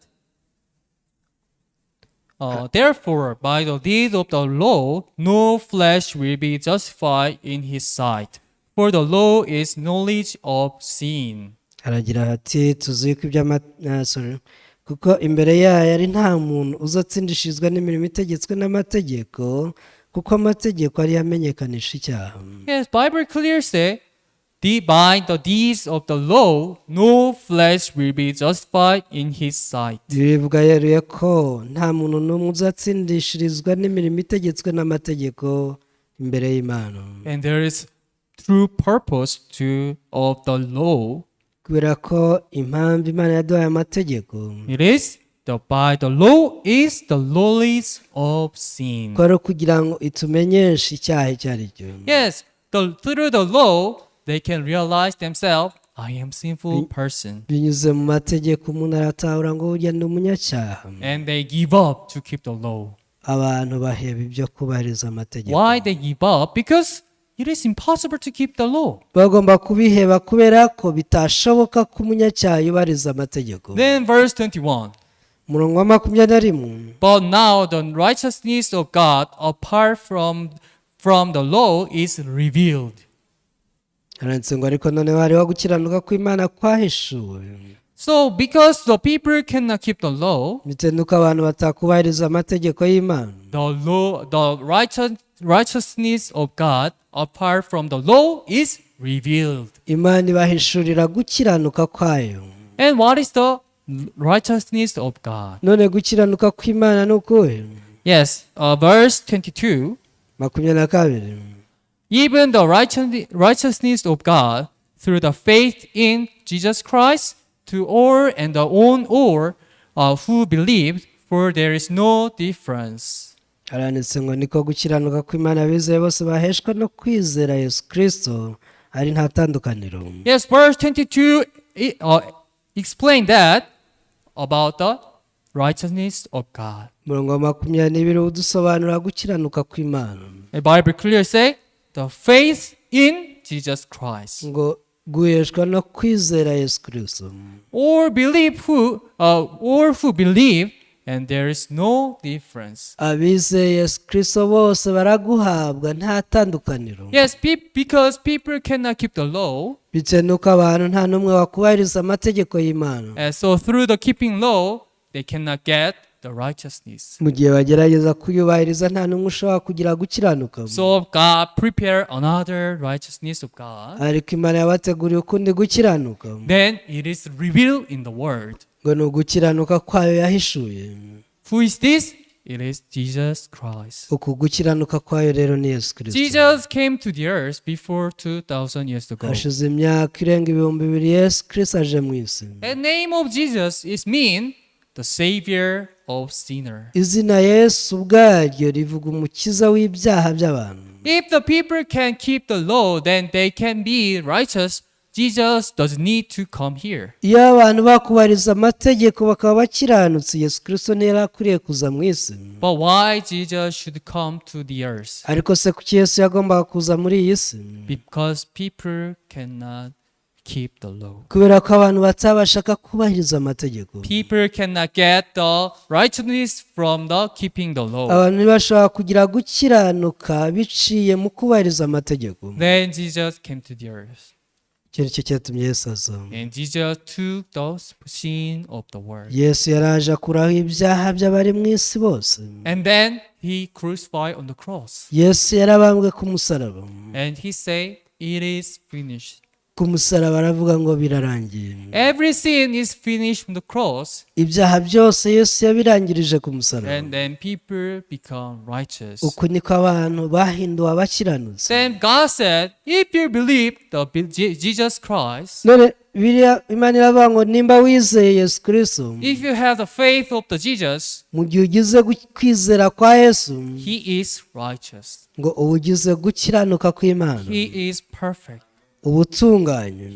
"Therefore, by the deed of the law, no flesh will be justified in his sight. For the law is knowledge of sin." Haragira hati tuzi ko iby'ama ah, sorry. Kuko imbere yayo ari nta muntu uzatsindishirizwa n'imirimo itegetswe n'amategeko, kuko amategeko ariyo amenyekanisha icyaha. Yes, Bible clear say, "By the deeds of the law, no flesh will be justified in his sight." Bivuga yeruye ko nta muntu n'umwe uzatsindishirizwa n'imirimo itegetswe n'amategeko imbere y'Imana. And there is true purpose to of the law. Kubera ko impamvu Imana yaduhaye amategeko, It is the by the law is the knowledge of sin. Ko ari ukugira ngo itumenyeshe icyaha icyo ari cyo. Yes, through the law, they can realize themselves, "I am sinful person." Binyuze mu mategeko umuntu aratahura ngo burya ni umunyacyaha. And they give up to keep the law. Abantu baheba ibyo kubahiriza amategeko. Why they give up? Because it is impossible to keep the law. Bagomba kubiheba kubera ko bitashoboka ko umunyacyaha yubahiriza amategeko. Then verse 21. Umurongo wa 21. But now the righteousness of God apart from the law is revealed. Handitse ngo ariko noneho hariho gukiranuka kw'Imana kwahishuwe. So because the people cannot keep the law, Bitewe n'uko abantu batakubahiriza amategeko y'Imana, the law, the righteousness of God apart from the law is revealed. Imana ibahishurira gukiranuka kwayo. And what is the righteousness of God? None gukiranuka kw'Imana ni ukuhe? Yes, verse 22. 22. Even the righteousness of God through the faith in Jesus Christ to all and the on all who believed, for there is no difference. Haranditse ngo niko gukiranuka kw'Imana bizeye bose baheshwa no kwizera Yesu Kirisito ari nta tandukaniro. Yes, verse 22 explain that about the righteousness of God. Umurongo wa 22 udusobanurira gukiranuka kw'Imana. The Bible clearly say the faith in Jesus Christ. Ngo guheshwa no kwizera Yesu Kirisito. Or who believe, and there is no difference. Abizeye Yesu Kirisito bose baraguhabwa nta tandukaniro. Yes, because people cannot keep the law, Bitewe n'uko abantu nta n'umwe wakubahiriza amategeko y'Imana, and so through the keeping law, they cannot get the righteousness. mu gihe bagerageza kuyubahiriza nta n'umwe ushobora kugira gukiranuka. So God prepare another righteousness of God. Ariko Imana yabateguriye ukundi gukiranuka. Then it is revealed in the world. Ngo ni ugukiranuka kwayo yahishuye. Who is this? It is Jesus Christ. Uku gukiranuka kwayo rero ni Yesu Kirisito. Jesus came to the earth before 2000 years ago. Hashize imyaka irenga 2000 Yesu Kirisito aje mu isi. The name of Jesus is mean the savior of sinner. Izina Yesu ubwaryo rivuga umukiza w'ibyaha by'abantu. If the people can keep the law, then they can be righteous. Jesus doesn't need to come here. Iyo abantu bakubahiriza amategeko bakaba bakiranutse, Yesu Kirisito ntiyari akwiriye kuza mu isi. But why Jesus should come to the earth? Ariko se kuki Yesu yagombaga kuza muri iyi si? Because people cannot keep the law. Kubera ko abantu batabashaga kubahiriza amategeko. People cannot get the righteousness from the keeping the law. Abantu ntibashobora kugira gukiranuka biciye mu kubahiriza amategeko. Then Jesus came to the earth. Icyo ni cyo cyatumye Yesu aza. And Jesus took the sin of the world. Yesu yaraje akuraho ibyaha by'abari mu isi bose. And then he crucified on the cross. Yesu yarabambwe ku musaraba. And he said, "It is finished." Ku musaraba aravuga ngo birarangiye. Every sin is finished on the cross. Ibyaha byose Yesu yabirangirije ku musaraba. And then people become righteous. Uku niko abantu bahinduwe abakiranutsi. Then God said, if you believe the Jesus Christ, None biriya Imana iravuga ngo nimba wizeye Yesu Kirisito, if you have the faith of the Jesus, mu gihe ugize kwizera kwa Yesu, he is righteous. ngo uba ugize gukiranuka kw'Imana. He is perfect. Uba utunganye.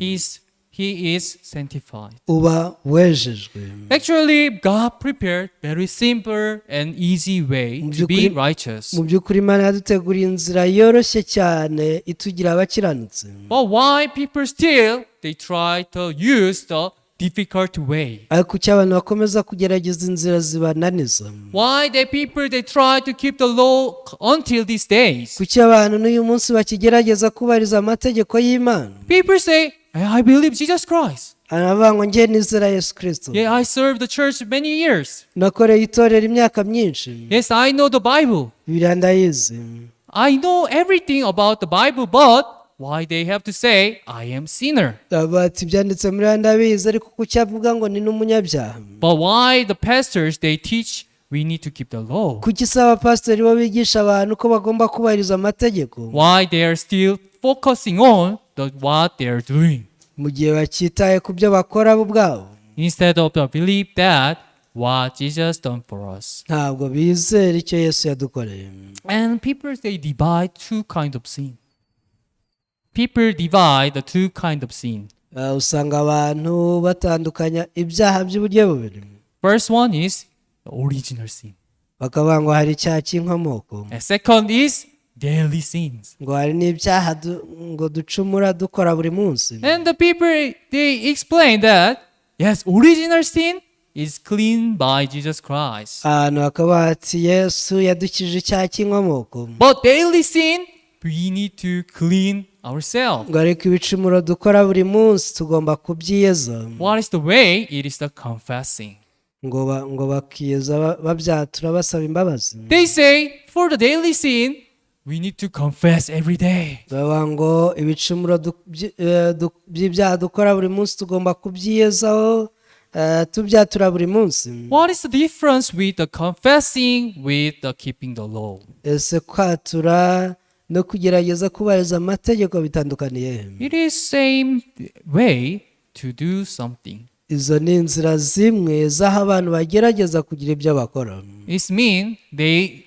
He is sanctified. Uba wejejwe. Actually, God prepared very simple and easy way to be righteous. Mu by'ukuri Imana yaduteguriye inzira yoroshye cyane itugira abakiranutsi. But why people still they try to use the difficult way? Ariko kuki abantu bakomeza kugerageza inzira zibananiza? Why the people they try to keep the law until these days? Kuki abantu n'uyu munsi bakigerageza kubahiriza amategeko y'Imana? People say, "I believe Jesus Christ. Aravuga ngo njye nizera Yesu Kirisito. Yeah, I served the church many years. Nakoreye itorero imyaka myinshi. Yes, I know the Bible. Bibiliya ndayizi. I know everything about the Bible, but why they have to say I am sinner?" Bati ibyanditse muri yo ndabizi ariko kuki avuga ngo ni n'umunyabyaha? But why the pastors they teach we need to keep the law? Kuki se abapasitori bo bigisha abantu ko bagomba kubahiriza amategeko? Why they are still focusing on the what they are doing Mu gihe bakitaye ku byo bakora bo ubwabo, instead of the belief that what Jesus done for us. Ntabwo bizera icyo Yesu yadukoreye. And people, they divide two kind of sin. People divide the two kind of sin. Usanga abantu batandukanya ibyaha by'uburyo bubiri. First one is the original sin. Bakavuga ngo hari icyaha cy'inkomoko. And second is daily sins. Ngo hari n'ibyaha ngo ducumura dukora buri munsi. And the people, they explain that yes, original sin is cleaned by Jesus Christ. Ahantu bakaba bati Yesu yadukijije icyaha cy'inkomoko. But daily sin, we need to clean ourselves. Ngo ariko ibicumuro dukora buri munsi tugomba kubyiyeza. What is the way? It is the confessing. Ngo bakiyeza babyatura basaba imbabazi. They say for the daily sin, we need to confess every day. Baba ngo ibicumuro by'ibyaha dukora buri munsi tugomba kubyiyezaho tubyatura buri munsi. What is the difference with the confessing with the keeping the law? Ese kwatura no kugerageza kubahiriza amategeko bitandukaniye he? It is same way to do something. Izo ni inzira zimwe z'aho abantu bagerageza kugira ibyo bakora. It means they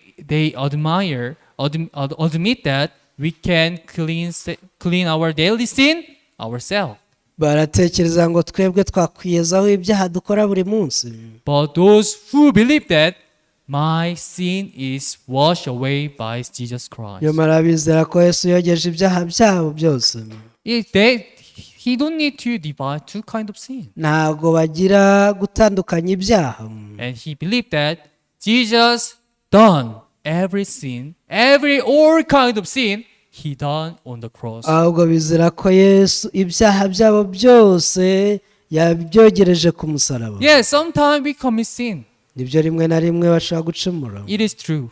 admit that we can clean our daily sin ourselves. Baratekereza ngo twebwe twakwiyezaho ibyaha dukora buri munsi. But those who believe that my sin is washed away by Jesus Christ, Nyamara bizera ko Yesu yogeje ibyaha byabo byose, if they he don't need to divide two kind of sin. Ntabwo bagira gutandukanya ibyaha. And he believed that Jesus done every sin, every all kind of sin he done on the cross. Ahubwo bizera ko Yesu ibyaha byabo byose yabyogereje ku musaraba. Yes, sometimes we commit sin. Nibyo, rimwe na rimwe bashobora gucumura. It is true.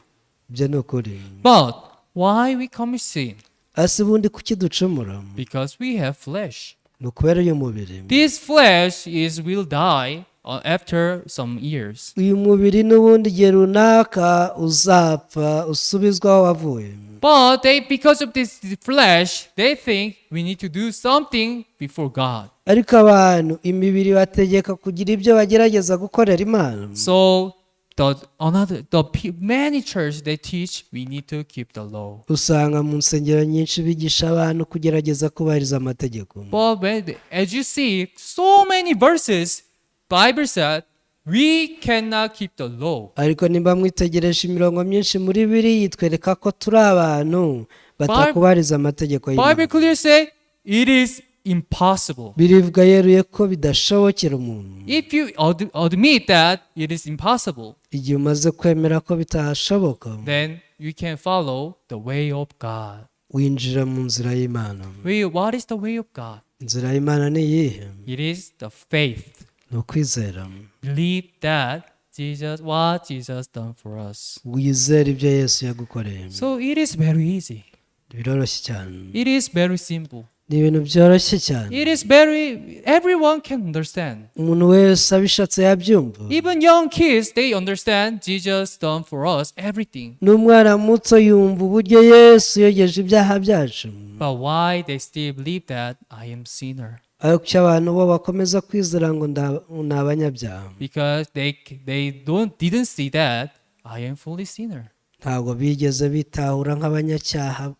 Ibyo ni ukuri. But why we commit sin? Ese ubundi kuki ducumura? Because we have flesh. Ni ukubera uyu mubiri. This flesh is will die after some years. Uyu mubiri n'ubundi igihe runaka uzapfa usubizwa aho wavuye. But they, because of this flesh, they think we need to do something before God. Ariko abantu imibiri bategeka kugira ibyo bagerageza gukorera Imana. So the another the many church, they teach we need to keep the law. Usanga mu nsengero nyinshi bigisha abantu kugerageza kubahiriza amategeko. But when, as you see, so many verses, Bible said we cannot keep the law. Ariko nimba mwitegereje imirongo myinshi muri biriya itwereka ko turi abantu batakubahiriza amategeko y'Imana. Bible clearly say it is impossible. Birivuga yeruye ko bidashobokera umuntu. If you admit that it is impossible, Igihe umaze kwemera ko bitashoboka, then you can follow the way of God. Winjira mu nzira y'Imana. What is the way of God? Inzira y'Imana ni iyihe? It is the faith. Ni ukwizera. Believe that Jesus, what Jesus done for us. Wizera ibyo Yesu yagukoreye. So it is very easy. Biroroshye cyane. It is very simple. Ni ibintu byoroshye cyane. It is very, everyone can understand. Umuntu wese abishatse yabyumva. Even young kids, they understand Jesus done for us everything. N'umwana muto yumva uburyo Yesu yogeje ibyaha byacu. But why they still believe that I am sinner? Ariko icyo abantu bo bakomeza kwizera ngo ni abanyabyaha? Because they don't didn't see that I am fully sinner. Ntabwo bigeze bitahura nk'abanyacyaha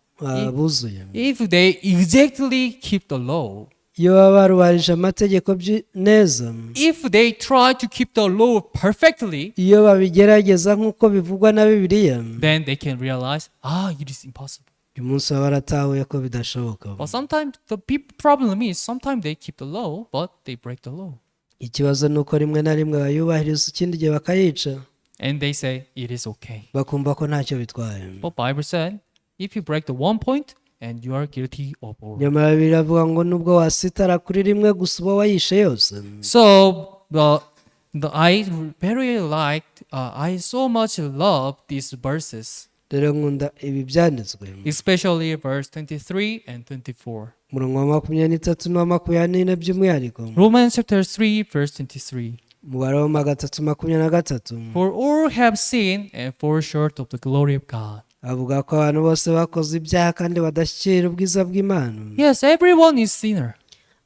buzuye. If they exactly keep the law, Iyo baba barubahirije amategeko neza, if they try to keep the law perfectly, iyo babigerageza nk'uko bivugwa na Bibiliya, then they can realize, ah, it is impossible. Uyu munsi baba baratahuye ko bidashoboka. But sometimes the problem is sometimes they keep the law, but they break the law. Ikibazo ni uko rimwe na rimwe bayubahiriza ikindi gihe bakayica. And they say it is okay. Bakumva ko ntacyo bitwaye. But Bible said, if you break the one point, and you are guilty of all. Nyamara biravuga ngo nubwo wasitara kuri rimwe gusa uba wayishe yose. So the I very liked, I so much love these verses, Rero nkunda ibi byanditswe, especially verse 23 and 24. Umurongo wa 23 n'uwa 24 by'umwihariko. Romans chapter 3, verse 23. Mu Baroma 3:23. For all have sinned and fall short of the glory of God. Avuga ko abantu bose bakoze ibyaha kandi badashyikira ubwiza bw'Imana. Yes, everyone is sinner.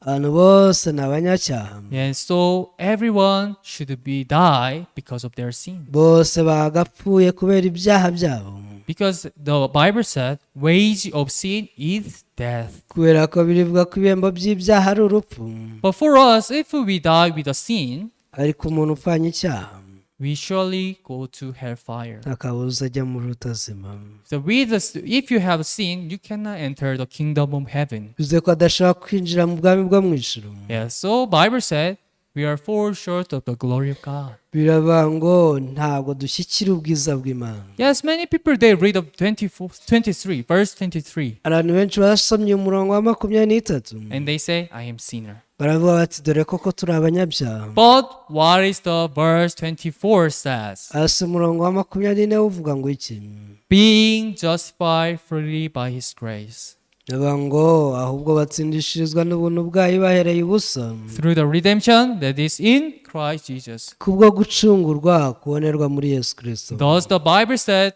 Abantu bose ni abanyacyaha. And so everyone should be die because of their sin. Bose bagapfuye kubera ibyaha byabo. Because the Bible said, wage of sin is death. Kubera ko birivuga ko ibihembo by'ibyaha ari urupfu. But for us, if we die with a sin, Ariko umuntu upfanye icyaha, we surely go to hellfire. Nta kabuza ajya mu rutazima. So if you have sin, you cannot enter the kingdom of heaven. Bivuze ko adashobora kwinjira mu bwami bwo mu ijuru. Yeah, so Bible said we are fall short of the glory of God. Biravuga ngo ntabwo dushyikira ubwiza bw'Imana. Yes, many people, they read of 24, 23, verse 23, Abantu benshi basomye umurongo wa 23, and they say, "I am sinner." baravuga bati dore koko turi abanyabyaha. But what is the verse 24 says? Hasi umurongo wa 24 uvuga ngo iki? Being justified freely by his grace Bivuga ngo ahubwo batsindishirizwa n'ubuntu bwayo bahereye ubusa, through the redemption that is in Christ Jesus. Kubwo gucungurwa kubonerwa muri Yesu Kirisito. Does the Bible said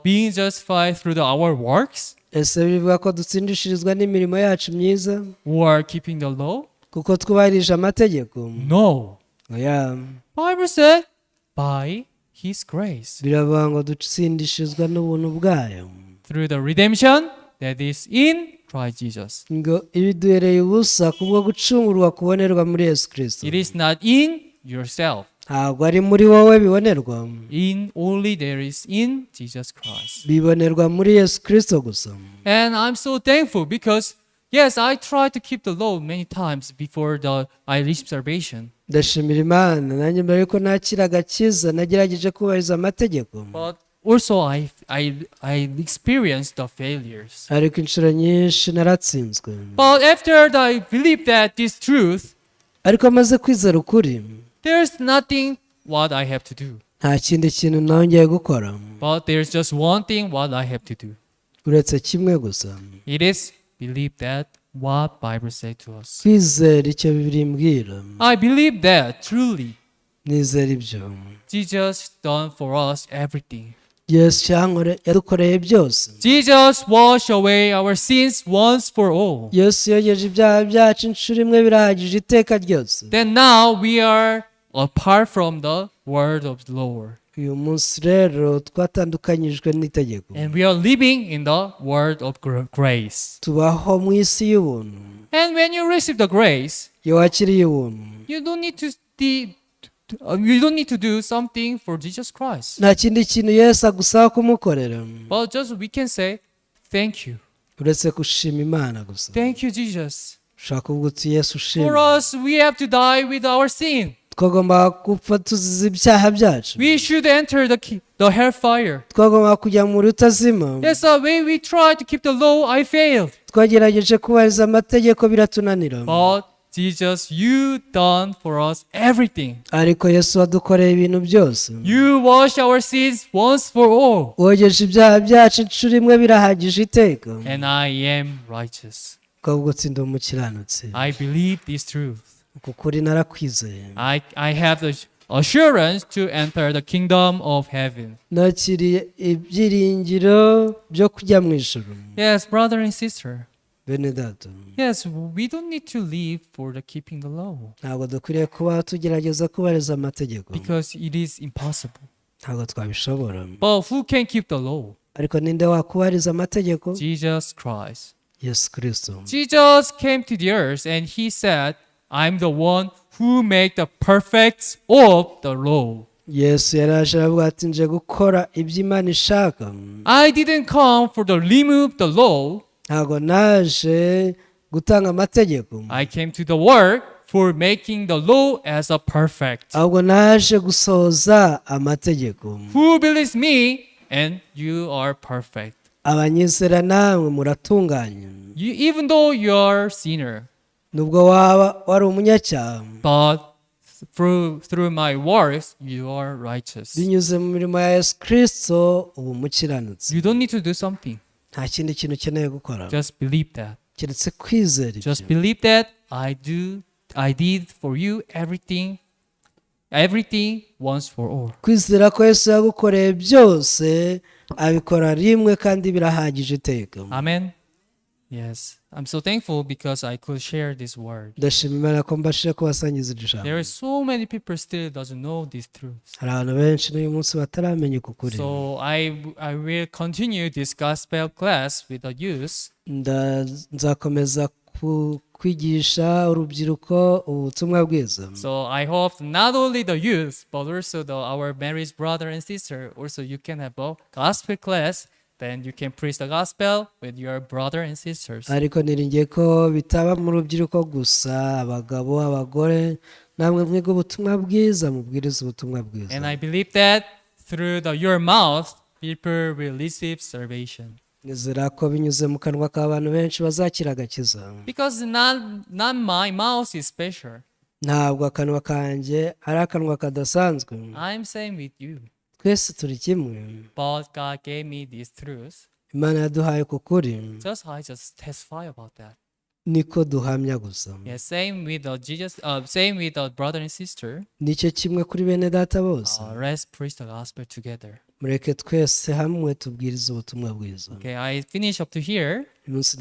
being justified through our works Ese bivuga ko dutsindishirizwa n'imirimo yacu myiza, or keeping the law? Kuko twubahirije amategeko? No. Oya. Bible said by his grace Biravuga ngo dutsindishirizwa n'ubuntu bwayo, through the redemption that is in Christ Jesus. Ngo ibiduhereye ubusa kubwo gucungurwa kubonerwa muri Yesu Kirisito. It is not in yourself. Ntabwo ari muri wowe bibonerwa. In only there is in Jesus Christ. Bibonerwa muri Yesu Kirisito gusa. And I'm so thankful because, yes, I tried to keep the law many times before the I reached salvation. Ndashimira Imana nanjye mbere yuko nakira agakiza nagerageje kubahiriza amategeko. But also I experienced the failures. Ariko inshuro nyinshi naratsinzwe. But after I believed that this truth, Ariko maze kwizera ukuri, there's nothing what I have to do. Nta kindi kintu nongeye gukora, But there's just one thing what I have to do. Uretse kimwe gusa. It is believe that what Bible say to us. Kwizera icyo Bibiliya imbwira. I believe that truly Nizera ibyo. Jesus done for us everything. Yesu yadukoreye byose. Jesus washed away our sins once for all. Yesu yogeje ibyaha byacu inshuro imwe birahagije iteka ryose. Then now we are apart from the word of the Lord. Uyu munsi rero twatandukanyijwe n'itegeko. And we are living in the world of grace. Tubaho mu isi y'ubuntu. And when you receive the grace, Iyo wakiriye ubuntu, you don't need to do something for Jesus Christ. Nta kindi kintu Yesu agusaba kumukorera, But just we can say, "Thank you. Uretse gushima Imana gusa. Thank you, Jesus." Ushaka kuvuga uti Yesu For ushima. us, we have to die with our sin. Twagomba gupfa tuzize ibyaha byacu. We should enter the hellfire. Twagomba kujya mu rutazima. Yes, when we tried to keep the law, I failed. Twagerageje kubahiriza amategeko biratunanira. But Jesus, you done for us everything. Ariko Yesu wadukoreye ibintu byose. You wash our sins once for all. Wogeje ibyaha byacu inshuro imwe birahagije iteka. And I am righteous. Ukavuga uti ndi umukiranutsi. I believe this truth. Uku kuri narakwizeye. I have the assurance to enter the kingdom of heaven. Nakiriye ibyiringiro byo kujya mu ijuru. Yes, brother and sister. Bene data, Yes, we don't need to live for the keeping the law ntabwo dukwiriye kuba tugerageza kubahiriza amategeko, because it is impossible. Ntabwo twabishobora. But who can keep the law? Ariko ninde wakubahiriza amategeko? Jesus Christ. Yesu Kirisito. Jesus came to the earth and he said, "I'm the one who made the perfect of the law." Yesu yaraje aravuga ati nje gukora ibyo Imana ishaka. I didn't come for the remove the law. Ntabwo naje gutanga amategeko, I came to the world for making the law as a perfect. Ahubwo naje gusohoza amategeko. Who believes me and you are perfect. Abanyizera namwe muratunganye. You, even though you are sinner, Nubwo waba wari umunyacyaha, but through my works you are righteous. Binyuze mu mirimo ya Yesu Kirisito uba umukiranutsi. You don't need to do something. Nta kindi kintu ukeneye gukora, Just believe that. keretse kwizera ibyo. Just believe that I did for you everything once for all. Kwizera ko Yesu yagukoreye byose abikora rimwe kandi birahagije iteka. Amen. Yes, I'm so thankful because I could share this word. Ndashima Imana ko mbashije kubasangiza iri jambo. There are so many people still doesn't know these truths. Hari abantu benshi n'uyu munsi bataramenya uku kuri. So I will continue this gospel class with the youth. Nzakomeza kwigisha urubyiruko ubutumwa bwiza. So I hope not only the youth but also our marriage brother and sister. Also, you can have a gospel class. Then you can preach the gospel with your brother and sisters. Ariko niringiye ko bitaba mu rubyiruko gusa, abagabo, abagore, namwe mwiga ubutumwa bwiza, mubwiriza ubutumwa bwiza. And I believe that through your mouth, people will receive salvation. Nizera ko binyuze mu kanwa k'abantu benshi bazakira agakiza. Because not my mouth is special. Ntabwo akanwa kanjye ari akanwa kadasanzwe. I'm same with you. Twese turi kimwe. But God gave me these truths. Imana yaduhaye ku kuri. Just I just testify about that. Niko duhamya gusa. Yeah, same with the Jesus. Same with the brother and sister. Nicyo kimwe kuri bene data bose. Let's preach the gospel together. Mureke twese hamwe tubwirize ubutumwa bwiza. Okay, I finish up to here. Uyu munsi.